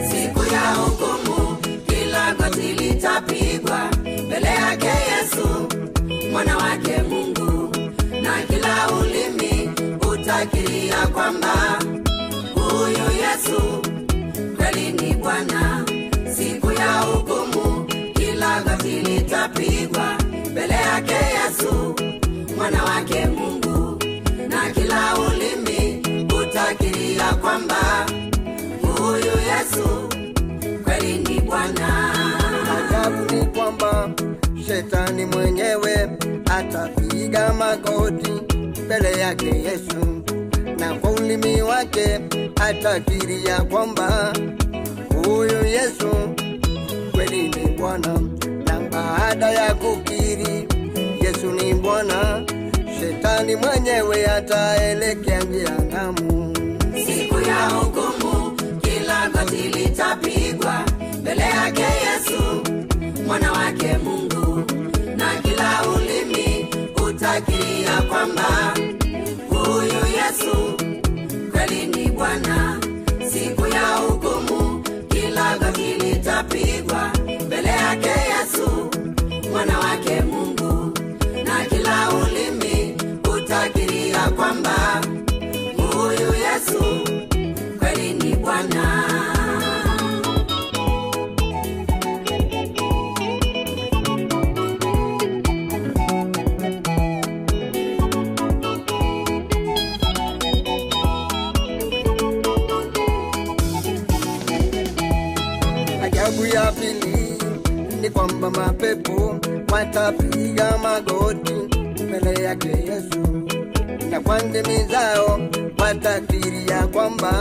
Siku ya hukumu kila goti litapigwa mbele yake Yesu mwana wake Mungu, na kila ulimi utakiri ya kwamba huyu Yesu kweli ni Bwana. Siku ya hukumu kila goti litapigwa mbele yake Yesu mwana wake Mungu, na kila ulimi utakiri ya kwamba huyu Yesu kweli ni Bwana. Ajabu ni kwamba shetani mwenyewe atapiga magoti mbele yake Yesu, na kwa ulimi wake atakiri ya kwamba huyu Yesu kweli ni Bwana. Na baada ya kukiri Yesu ni Bwana, shetani mwenyewe ataelekea jehanamu. Siku ya hukumu kila goti litapigwa mbele yake Yesu mwana wake Mungu, na kila ulimi utakiri ya kwamba huyu Yesu kweli ni Bwana. Siku ya hukumu kila goti litapigwa mbele yake Yesu mwana wake Mungu, na kila ulimi utakiri ya kwamba huyu Yesu kweli ni Bwana. Ajabu ya pili ni kwamba mapepo watapiga magoti mbele yake Yesu, na kwa ndimi zao watakiri ya kwamba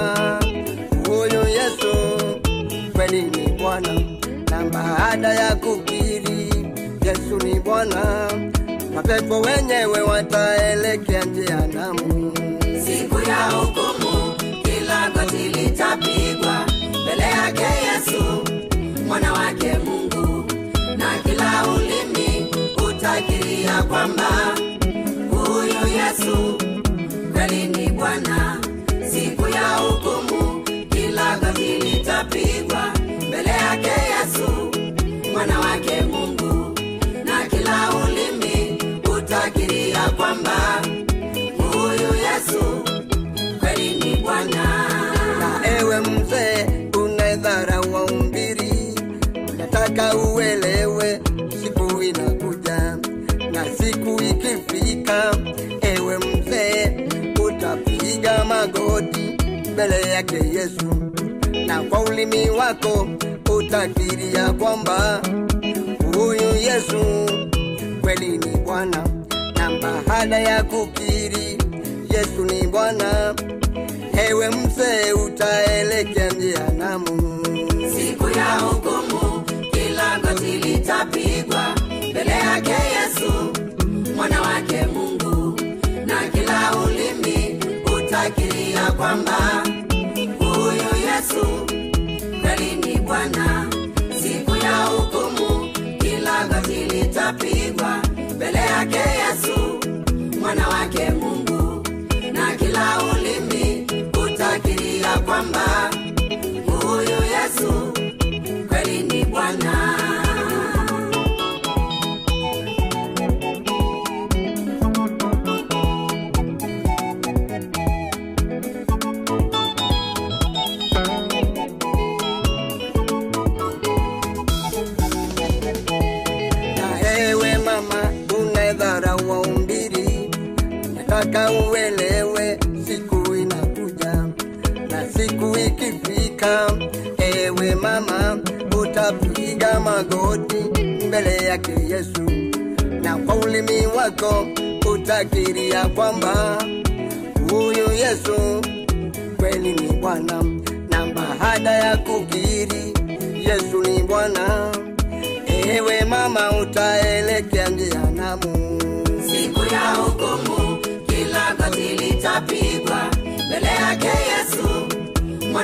huyu Yesu kweli ni Bwana. Na baada ya kukiri Yesu ni Bwana, mapepo wenyewe wataelekea jehanamu. Siku ya hukumu kila goti litapigwa mbele yake Yesu mwana wake Mungu, na kila ulimi utakiri ya kwamba huyu Yesu kweli ni Bwana. Siku ya hukumu kila goti litapigwa mbele yake Yesu mwana wake Mungu, na kila ulimi utakiri ya kwamba huyu Yesu kweli ni Bwana. Na ewe mzee unaedharau wahubiri, nataka uelewe siku inakuja, na siku ikifika, ewe mzee utapiga magoti mbele yake Yesu, na kwa ulimi wako utakiri ya kwamba huyu Yesu kweli ni Bwana. Na baada ya kukiri Yesu ni Bwana, ewe mzee utaelekea jehanamu. Siku ya hukumu kila goti litapigwa mbele yake Yesu mwana wake Mungu, na kila ulimi utakiri ya kwamba huyu Yesu kweli ni Bwana. Siku ya hukumu kila goti litapigwa mbele yake Yesu mwana wake Mungu, na kila ulimi utakiri ya kwamba huyu Yesu kweli ni Bwana. Na ewe mama unaedharau wahubiri, nataka uelewe siku inakuja, na siku ikifika, ewe mama utapiga magoti mbele yake Yesu, na kwa ulimi wako utakiri ya kwamba huyu Yesu kweli ni Bwana. Na baada ya kukiri Yesu ni Bwana, ewe mama utaelekea jehanamu. Siku ya hukumu kila goti litapigwa mbele yake Yesu mwana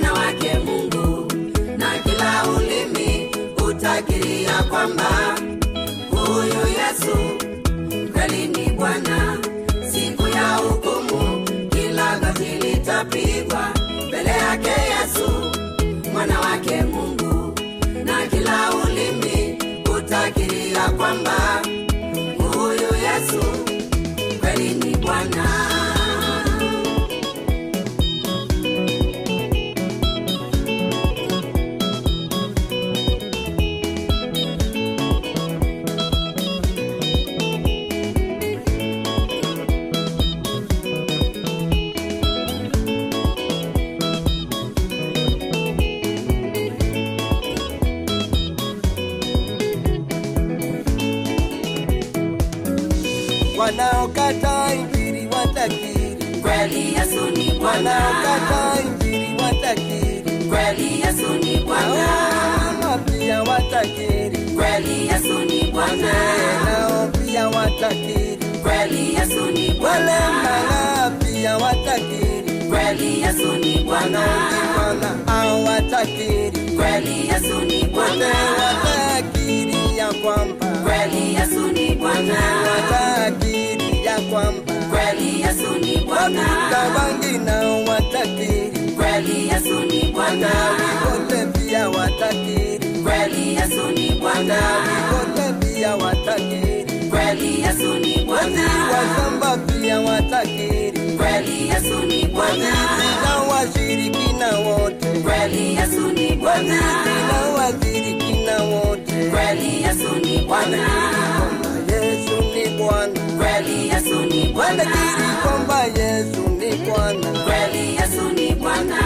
kwamba huyu Yesu kweli ni Bwana. Siku ya hukumu kila goti litapigwa mbele yake Yesu mwana wake Mungu, na kila ulimi utakiri ya kwamba huyu Yesu kweli ni Bwana. Wanaokata injili watakiri kweli Yesu ni Bwana. Wanaokata injili watakiri kweli Yesu ni Bwana. Mama pia watakiri kweli Yesu ni Bwana. Nao pia watakiri kweli Yesu ni Bwana. Wale pia watakiri kweli Yesu ni Bwana. Hao watakiri kweli Yesu ni Bwana. Watakiri ya kwamba kweli Yesu ni Bwana. Watakiri ya kwamba kweli Yesu ni Bwana. Wavuta bangi nao watakiri kweli Yesu ni Bwana. Wote pia watakiri kweli Yesu ni Bwana. Wote pia watakiri kweli Yesu ni Bwana. Wazamba pia watakiri kweli Yesu ni Bwana. Na washirikina wote kweli Yesu ni Bwana. Na washirikina wote kweli Yesu ni Bwana. Yesu ni Bwana. Kweli Yesu ni Bwana. Wanakiri kwamba Yesu ni Bwana. Kweli Yesu ni Bwana.